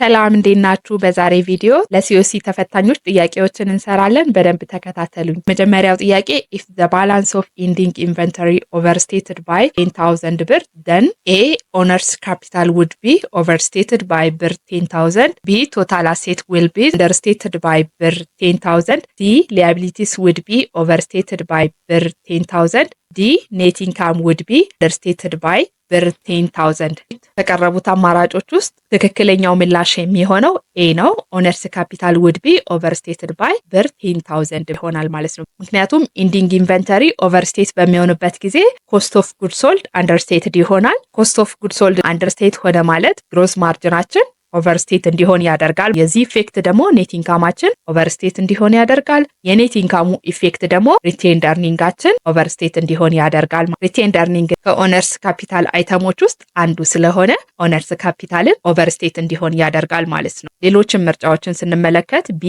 ሰላም፣ እንዴት ናችሁ? በዛሬ ቪዲዮ ለ COC ተፈታኞች ጥያቄዎችን እንሰራለን። በደንብ ተከታተሉኝ። መጀመሪያው ጥያቄ፣ if the balance of ending inventory overstated by 10,000 ብር, then A, owner's capital would be overstated by ብር 10,000, B, total asset will be understated by ብር 10,000, C, liabilities would be overstated by ብር 10,000, D, net income would be understated by ብር 10,000። ከቀረቡት አማራጮች ውስጥ ትክክለኛው ምላሽ የሚሆነው A ነው። Owner's capital would be overstated by ብር 10,000 ይሆናል ማለት ነው። ምክንያቱም ending inventory overstate በሚሆንበት ጊዜ cost of good sold understated ይሆናል። Cost of good sold understate ሆነ ማለት gross margin ኣችን overstate እንዲሆን ያደርጋል። የዚህ effect ደግሞ net income ኣችን overstate እንዲሆን ያደርጋል። የ net income ኡ effect ደግሞ retained earning ኣችን overstate እንዲሆን ያደርጋል። Retained earning ከ owner's capital item ኦች ውስጥ አንዱ ስለሆነ owner's capital ን overstate እንዲሆን ያደርጋል ማለት ነው። ሌሎችን ምርጫዎችን ስንመለከት B,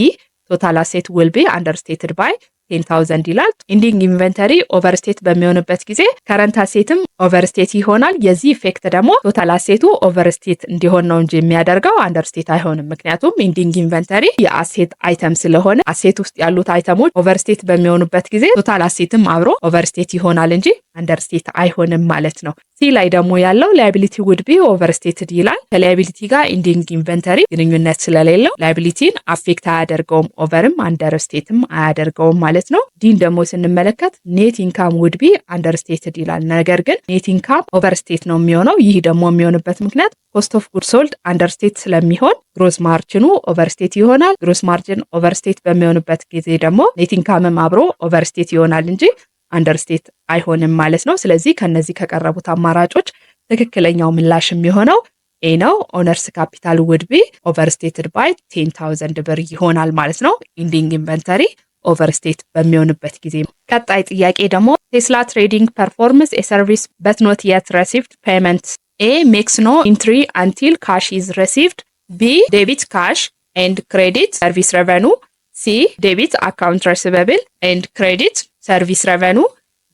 total asset will be understated by 10,000 ይላል። Ending inventory overstate በሚሆንበት ጊዜ current asset ም overstate ይሆናል። የዚህ effect ደግሞ total asset ኡ overstate እንዲሆን ነው እንጂ የሚያደርገው understate አይሆንም። ምክንያቱም ending inventory የ asset item ስለሆነ asset ውስጥ ያሉት item ኦች overstate በሚሆኑበት ጊዜ total asset ም አብሮ overstate ይሆናል እንጂ understate አይሆንም ማለት ነው። C ላይ ደግሞ ያለው liability would be overstated ይላል። ከ liability ጋር ending inventory ግንኙነት ስለሌለው liability ን affect አያደርገውም፣ over ም understate ም አያደርገውም ማለት ነው። D ን ደግሞ ስንመለከት net income would be understated ይላል። ነገር ግን net income overstate ነው የሚሆነው። ይህ ደግሞ የሚሆንበት ምክንያት cost of good sold understate ስለሚሆን gross margin ኑ overstate ይሆናል። Gross margin overstate በሚሆንበት ጊዜ ደግሞ net income ም አብሮ overstate ይሆናል እንጂ understate አይሆንም ማለት ነው። ስለዚህ ከነዚህ ከቀረቡት አማራጮች ትክክለኛው ምላሽ የሚሆነው A ነው። Owner's capital would be overstated by 10,000 ብር ይሆናል ማለት ነው። Ending inventory overstate በሚሆንበት ጊዜ። ቀጣይ ጥያቄ ደግሞ Tesla Trading performs a service but not yet received payment. A, makes no entry until cash is received, B, debit cash and credit service revenue, C, debit account receivable and credit service revenue,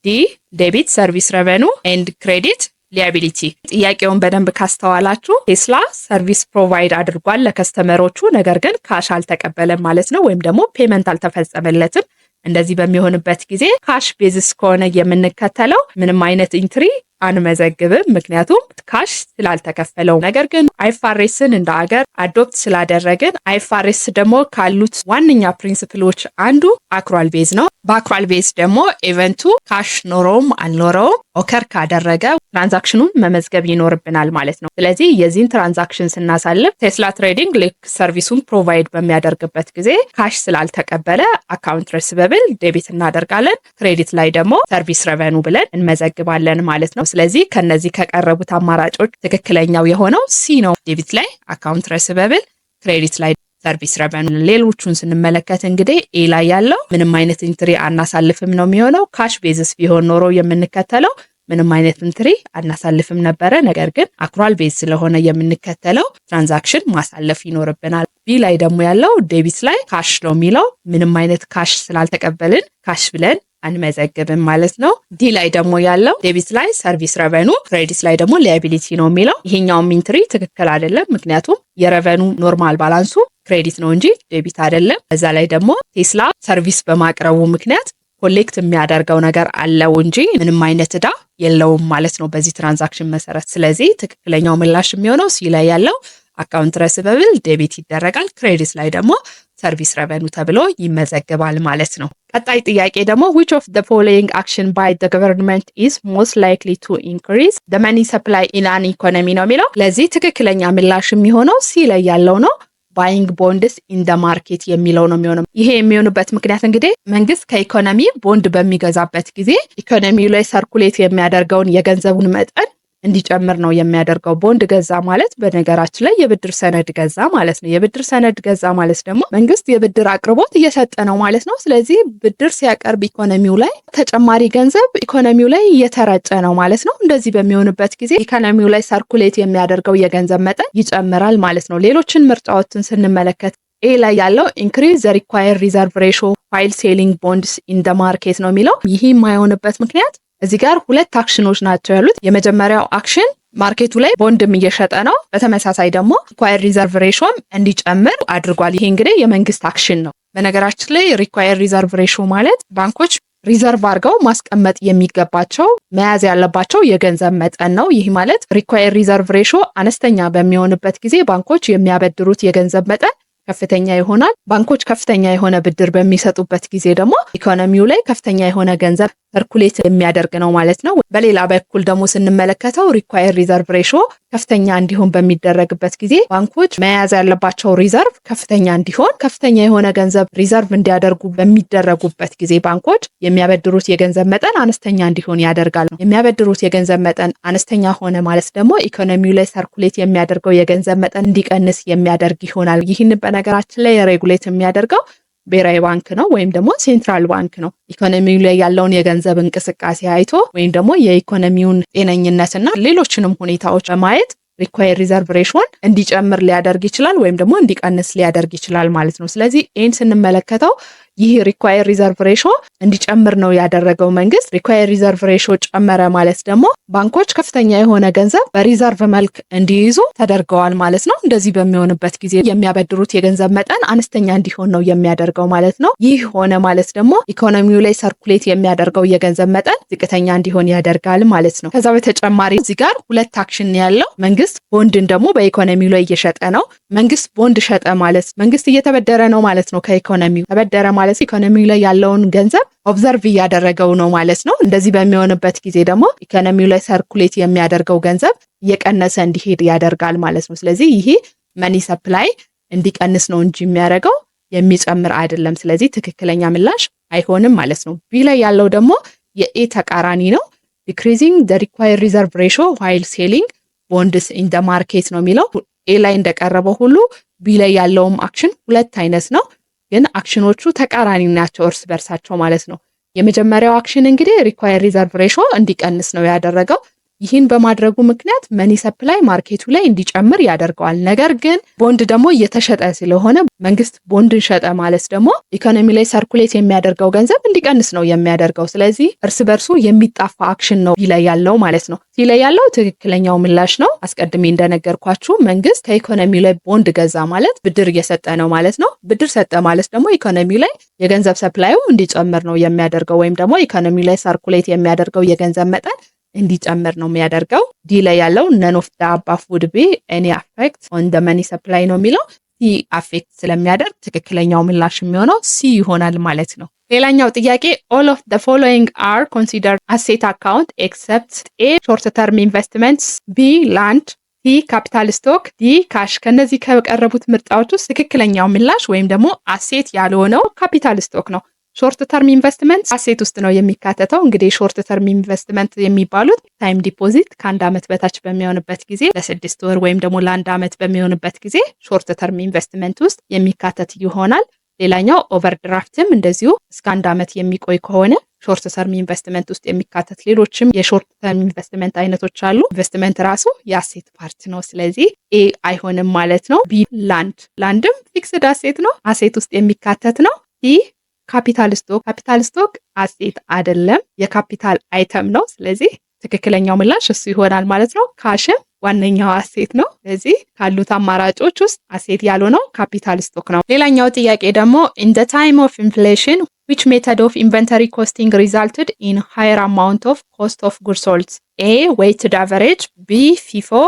D, debit service revenue and credit liability። ጥያቄውን በደንብ ካስተዋላችሁ ቴስላ service provide አድርጓል ለ customer ኦቹ፣ ነገር ግን cash አልተቀበለም ማለት ነው፣ ወይም ደግሞ payment አልተፈጸመለትም። እንደዚህ በሚሆንበት ጊዜ cash basis ከሆነ የምንከተለው ምንም አይነት entry አንመዘግብም፣ ምክንያቱም cash ስላልተከፈለው። ነገር ግን IFRS ን እንደ አገር adopt ስላደረግን IFRS ደግሞ ካሉት ዋነኛ principle ኦች አንዱ accrual base ነው። በ accrual base ደግሞ event ኡ cash ኖረውም አልኖረውም occur ካደረገ transaction ኑን መመዝገብ ይኖርብናል ማለት ነው። ስለዚህ የዚህን transaction ስናሳልፍ Tesla Trading ልክ service ኡን provide በሚያደርግበት ጊዜ cash ስላልተቀበለ account receivable debit እናደርጋለን፣ credit ላይ ደግሞ service revenue ብለን እንመዘግባለን ማለት ነው። ስለዚህ ከነዚህ ከቀረቡት አማራጮች ትክክለኛው የሆነው C ነው። Debit ላይ account receivable፣ credit ላይ service revenue። ሌሎቹን ስንመለከት እንግዲህ A ላይ ያለው ምንም አይነት entry አናሳልፍም ነው የሚሆነው። Cash basis ቢሆን ኖሮ የምንከተለው ምንም አይነት entry አናሳልፍም ነበረ። ነገር ግን accrual base ስለሆነ የምንከተለው transaction ማሳለፍ ይኖርብናል። B ላይ ደግሞ ያለው debit ላይ cash ነው የሚለው፣ ምንም አይነት cash ስላልተቀበልን cash ብለን አንመዘግብም ማለት ነው። D ላይ ደግሞ ያለው debit ላይ service revenue፣ credit ላይ ደግሞ liability ነው የሚለው። ይሄኛውም entry ትክክል አይደለም፣ ምክንያቱም የ revenue normal balance ኡ credit ነው እንጂ debit አይደለም። በዛ ላይ ደግሞ ቴስላ service በማቅረቡ ምክንያት collect የሚያደርገው ነገር አለው እንጂ ምንም አይነት ዕዳ የለውም ማለት ነው በዚህ transaction መሰረት። ስለዚህ ትክክለኛው ምላሽ የሚሆነው C ላይ ያለው account receivable debit ይደረጋል፣ credit ላይ ደግሞ service revenue ተብሎ ይመዘግባል ማለት ነው። ቀጣይ ጥያቄ ደግሞ which of the following action by the government is most likely to increase the money supply in an economy ነው የሚለው። ለዚህ ትክክለኛ ምላሽ የሚሆነው C ላይ ያለው ነው። Buying bonds in the market የሚለው ነው የሚሆነው። ይሄ የሚሆንበት ምክንያት እንግዲህ መንግስት ከኢኮኖሚ ቦንድ በሚገዛበት ጊዜ ኢኮኖሚው ላይ circulate የሚያደርገውን የገንዘቡን መጠን እንዲጨምር ነው የሚያደርገው። ቦንድ ገዛ ማለት በነገራችን ላይ የብድር ሰነድ ገዛ ማለት ነው። የብድር ሰነድ ገዛ ማለት ደግሞ መንግስት የብድር አቅርቦት እየሰጠ ነው ማለት ነው። ስለዚህ ብድር ሲያቀርብ ኢኮኖሚው ላይ ተጨማሪ ገንዘብ ኢኮኖሚው ላይ እየተረጨ ነው ማለት ነው። እንደዚህ በሚሆንበት ጊዜ ኢኮኖሚው ላይ circulate የሚያደርገው የገንዘብ መጠን ይጨምራል ማለት ነው። ሌሎችን ምርጫዎችን ስንመለከት A ላይ ያለው increase the required reserve ratio while selling bonds in the market ነው የሚለው። ይህ የማይሆንበት ምክንያት እዚህ ጋር ሁለት action ኖች ናቸው ያሉት። የመጀመሪያው action Market ኡ ላይ ቦንድም እየሸጠ ነው። በተመሳሳይ ደግሞ required reserve ratio ም እንዲጨምር አድርጓል። ይሄ እንግዲህ የመንግስት action ነው። በነገራችን ላይ required reserve ratio ማለት ባንኮች reserve አድርገው ማስቀመጥ የሚገባቸው፣ መያዝ ያለባቸው የገንዘብ መጠን ነው። ይህ ማለት required reserve ratio አነስተኛ በሚሆንበት ጊዜ ባንኮች የሚያበድሩት የገንዘብ መጠን ከፍተኛ ይሆናል። ባንኮች ከፍተኛ የሆነ ብድር በሚሰጡበት ጊዜ ደግሞ ኢኮኖሚው ላይ ከፍተኛ የሆነ ገንዘብ circulate የሚያደርግ ነው ማለት ነው። በሌላ በኩል ደግሞ ስንመለከተው required reserve ratio ከፍተኛ እንዲሆን በሚደረግበት ጊዜ ባንኮች መያዝ ያለባቸው reserve ከፍተኛ እንዲሆን፣ ከፍተኛ የሆነ ገንዘብ reserve እንዲያደርጉ በሚደረጉበት ጊዜ ባንኮች የሚያበድሩት የገንዘብ መጠን አነስተኛ እንዲሆን ያደርጋል። የሚያበድሩት የገንዘብ መጠን አነስተኛ ሆነ ማለት ደግሞ ኢኮኖሚው ላይ circulate የሚያደርገው የገንዘብ መጠን እንዲቀንስ የሚያደርግ ይሆናል። ይህን በነገራችን ላይ regulate የሚያደርገው ብሔራዊ ባንክ ነው ወይም ደግሞ central bank ነው። ኢኮኖሚው ላይ ያለውን የገንዘብ እንቅስቃሴ አይቶ ወይም ደግሞ የኢኮኖሚውን ጤነኝነትና ሌሎችንም ሁኔታዎች በማየት required reserve ratio ን እንዲጨምር ሊያደርግ ይችላል ወይም ደግሞ እንዲቀንስ ሊያደርግ ይችላል ማለት ነው። ስለዚህ ይህን ስንመለከተው ይህ required reserve ratio እንዲጨምር ነው ያደረገው መንግስት። Required reserve ratio ጨመረ ማለት ደግሞ ባንኮች ከፍተኛ የሆነ ገንዘብ በ reserve መልክ እንዲይዙ ተደርገዋል ማለት ነው። እንደዚህ በሚሆንበት ጊዜ የሚያበድሩት የገንዘብ መጠን አነስተኛ እንዲሆን ነው የሚያደርገው ማለት ነው። ይህ ሆነ ማለት ደግሞ ኢኮኖሚው ላይ circulate የሚያደርገው የገንዘብ መጠን ዝቅተኛ እንዲሆን ያደርጋል ማለት ነው። ከዛ በተጨማሪ እዚህ ጋር ሁለት action ያለው፣ መንግስት ቦንድን ደግሞ በኢኮኖሚው ላይ እየሸጠ ነው። መንግስት ቦንድ ሸጠ ማለት መንግስት እየተበደረ ነው ማለት ነው። ከኢኮኖሚው ተበደረ ማለት ኢኮኖሚው ላይ ያለውን ገንዘብ absorb እያደረገው ነው ማለት ነው። እንደዚህ በሚሆንበት ጊዜ ደግሞ ኢኮኖሚው ላይ circulate የሚያደርገው ገንዘብ እየቀነሰ እንዲሄድ ያደርጋል ማለት ነው። ስለዚህ ይሄ money supply እንዲቀንስ ነው እንጂ የሚያደርገው የሚጨምር አይደለም። ስለዚህ ትክክለኛ ምላሽ አይሆንም ማለት ነው። B ላይ ያለው ደግሞ የ A ተቃራኒ ነው። Decreasing the required reserve ratio while selling bonds in the market ነው የሚለው። A ላይ እንደቀረበው ሁሉ B ላይ ያለውም action ሁለት አይነት ነው፣ ግን action ኖቹ ተቃራኒ ናቸው እርስ በርሳቸው ማለት ነው። የመጀመሪያው action እንግዲህ required reserve ratio እንዲቀንስ ነው ያደረገው። ይህን በማድረጉ ምክንያት money supply market ኡ ላይ እንዲጨምር ያደርገዋል። ነገር ግን ቦንድ ደግሞ እየተሸጠ ስለሆነ፣ መንግስት ቦንድን ሸጠ ማለት ደግሞ ኢኮኖሚ ላይ circulate የሚያደርገው ገንዘብ እንዲቀንስ ነው የሚያደርገው። ስለዚህ እርስ በርሱ የሚጣፋ action ነው B ላይ ያለው ማለት ነው። C ላይ ያለው ትክክለኛው ምላሽ ነው። አስቀድሜ እንደነገርኳችሁ መንግስት ከኢኮኖሚ ላይ ቦንድ ገዛ ማለት ብድር እየሰጠ ነው ማለት ነው። ብድር ሰጠ ማለት ደግሞ ኢኮኖሚ ላይ የገንዘብ supply ኡ እንዲጨምር ነው የሚያደርገው ወይም ደግሞ ኢኮኖሚ ላይ circulate የሚያደርገው የገንዘብ መጠን እንዲጨምር ነው የሚያደርገው። D ላይ ያለው none of the above would be any effect on the money supply ነው የሚለው። C affect ስለሚያደርግ ትክክለኛው ምላሽ የሚሆነው C ይሆናል ማለት ነው። ሌላኛው ጥያቄ፣ all of the following are considered asset account except A, short term investments፣ B, land፣ C, capital stock፣ D, cash። ከነዚህ ከቀረቡት ምርጫዎች ውስጥ ትክክለኛው ምላሽ ወይም ደግሞ asset ያልሆነው capital stock ነው። Short term investment asset ውስጥ ነው የሚካተተው። እንግዲህ short term investment የሚባሉት time deposit ከአንድ ዓመት በታች በሚሆንበት ጊዜ፣ ለ6 ወር ወይም ደግሞ ለአንድ ዓመት በሚሆንበት ጊዜ short term investment ውስጥ የሚካተት ይሆናል። ሌላኛው overdraft ም እንደዚሁ እስከ አንድ ዓመት የሚቆይ ከሆነ short term investment ውስጥ የሚካተት፣ ሌሎችም የ short term investment አይነቶች አሉ። ኢንቨስትመንት ራሱ የ asset part ነው። ስለዚህ A አይሆንም ማለት ነው። B, land፣ land ም fixed asset ነው፣ asset ውስጥ የሚካተት ነው። C, capital stock፣ capital stock asset አይደለም፣ የ capital item ነው። ስለዚህ ትክክለኛው ምላሽ እሱ ይሆናል ማለት ነው። Cash ም ዋነኛው asset ነው። ስለዚህ ካሉት አማራጮች ውስጥ asset ያልሆነው capital stock ነው። ሌላኛው ጥያቄ ደግሞ፣ in the time of inflation, which method of inventory costing resulted in higher amount of cost of goods sold? A, weighted average፣ B, FIFO፣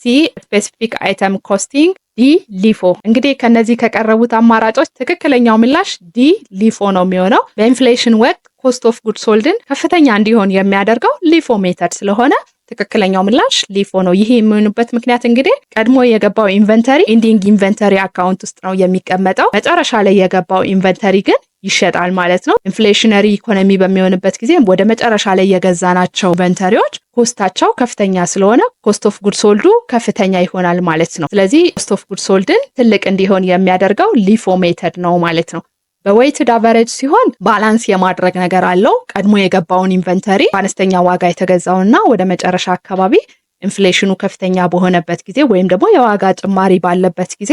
C, specific item costing፣ D, LIFO። እንግዲህ ከነዚህ ከቀረቡት አማራጮች ትክክለኛው ምላሽ D, LIFO ነው የሚሆነው። በ inflation ወቅት cost of good sold ን ከፍተኛ እንዲሆን የሚያደርገው LIFO method ስለሆነ ትክክለኛው ምላሽ LIFO ነው። ይህ የሚሆንበት ምክንያት እንግዲህ ቀድሞ የገባው inventory ending inventory account ውስጥ ነው የሚቀመጠው። መጨረሻ ላይ የገባው inventory ግን ይሸጣል ማለት ነው። Inflationary economy በሚሆንበት ጊዜ ወደ መጨረሻ ላይ የገዛናቸው inventory ዎች cost ኣቸው ከፍተኛ ስለሆነ cost of good sold ኡ ከፍተኛ ይሆናል ማለት ነው። ስለዚህ cost of good sold ን ትልቅ እንዲሆን የሚያደርገው LIFO method ነው ማለት ነው። በ weighted average ሲሆን balance የማድረግ ነገር አለው። ቀድሞ የገባውን inventory በአነስተኛ ዋጋ የተገዛውና ወደ መጨረሻ አካባቢ inflation ኑ ከፍተኛ በሆነበት ጊዜ ወይም ደግሞ የዋጋ ጭማሪ ባለበት ጊዜ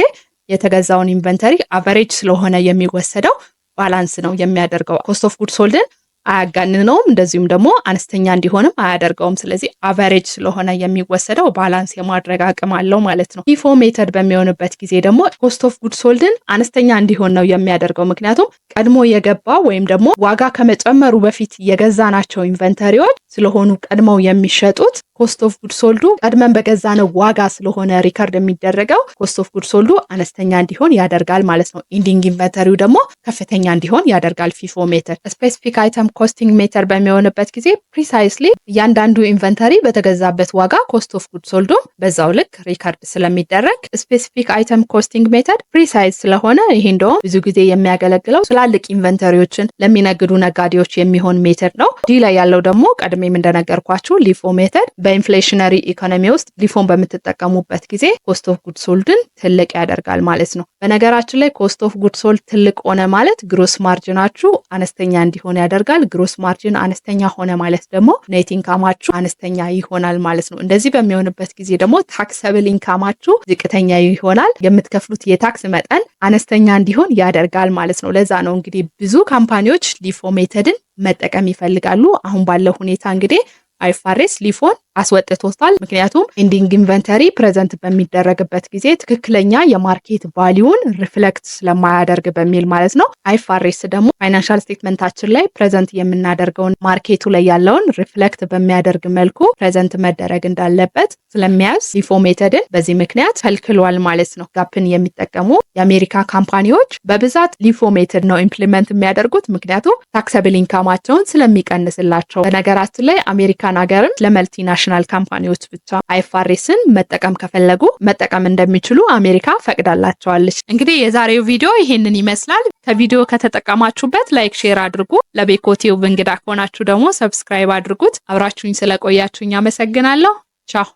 የተገዛውን inventory average ስለሆነ የሚወሰደው balance ነው የሚያደርገው። Cost of good sold ን አያጋንነውም፣ እንደዚሁም ደግሞ አነስተኛ እንዲሆንም አያደርገውም። ስለዚህ average ስለሆነ የሚወሰደው balance የማድረግ አቅም አለው ማለት ነው። FIFO method በሚሆንበት ጊዜ ደግሞ cost of good sold ን አነስተኛ እንዲሆን ነው የሚያደርገው። ምክንያቱም ቀድሞ የገባ ወይም ደግሞ ዋጋ ከመጨመሩ በፊት የገዛናቸው inventory ዎች ስለሆኑ ቀድመው የሚሸጡት፣ cost of good sold ኡ ቀድመን በገዛነው ዋጋ ስለሆነ record የሚደረገው፣ cost of good sold ኡ አነስተኛ እንዲሆን ያደርጋል ማለት ነው። Ending inventory ው ደግሞ ከፍተኛ እንዲሆን ያደርጋል FIFO method። Specific item costing method በሚሆንበት ጊዜ precisely እያንዳንዱ inventory በተገዛበት ዋጋ cost of good sold ኡም በዛው ልክ record ስለሚደረግ specific item costing method precise ስለሆነ፣ ይሄ እንደውም ብዙ ጊዜ የሚያገለግለው ትላልቅ inventory ዎችን ለሚነግዱ ነጋዴዎች የሚሆን method ነው። D ላይ ያለው ደግሞ ቀድሜም እንደነገርኳችሁ LIFO method፣ በ inflationary economy ውስጥ LIFO ን በምትጠቀሙበት ጊዜ cost of good sold ን ትልቅ ያደርጋል ማለት ነው። በነገራችን ላይ cost of good sold ትልቅ ሆነ ማለት gross margin ኣችሁ አነስተኛ እንዲሆን ያደርጋል። Gross margin አነስተኛ ሆነ ማለት ደግሞ net income ኣችሁ አነስተኛ ይሆናል ማለት ነው። እንደዚህ በሚሆንበት ጊዜ ደግሞ taxable income ኣችሁ ዝቅተኛ ይሆናል። የምትከፍሉት የ tax መጠን አነስተኛ እንዲሆን ያደርጋል ማለት ነው። ለዛ ነው እንግዲህ ብዙ company ዎች LIFO method ን መጠቀም ይፈልጋሉ። አሁን ባለው ሁኔታ እንግዲህ IFRS LIFO ን አስወጥቶታል። ምክንያቱም ending inventory present በሚደረግበት ጊዜ ትክክለኛ የ market value ን reflect ስለማያደርግ በሚል ማለት ነው። IFRS ደግሞ financial statement ኣችን ላይ present የምናደርገውን market ኡ ላይ ያለውን reflect በሚያደርግ መልኩ present መደረግ እንዳለበት ስለሚያዝ LIFO method ን በዚህ ምክንያት ከልክሏል ማለት ነው። GAAP ን የሚጠቀሙ የአሜሪካ company ዎች በብዛት LIFO method ነው implement የሚያደርጉት፣ ምክንያቱም taxable income ኣቸውን ስለሚቀንስላቸው። በነገራችን ላይ አሜሪካን ሀገርም ለ multinational company ዎች ብቻ IFRS ን መጠቀም ከፈለጉ መጠቀም እንደሚችሉ አሜሪካ ፈቅዳላቸዋለች። እንግዲህ የዛሬው ቪዲዮ ይሄንን ይመስላል። ከቪዲዮ ከተጠቀማችሁበት like፣ share አድርጉ። ለቤኮ ቲዩብ እንግዳ ከሆናችሁ ደግሞ subscribe አድርጉት። አብራችሁኝ ስለቆያችሁኝ አመሰግናለሁ። ቻው።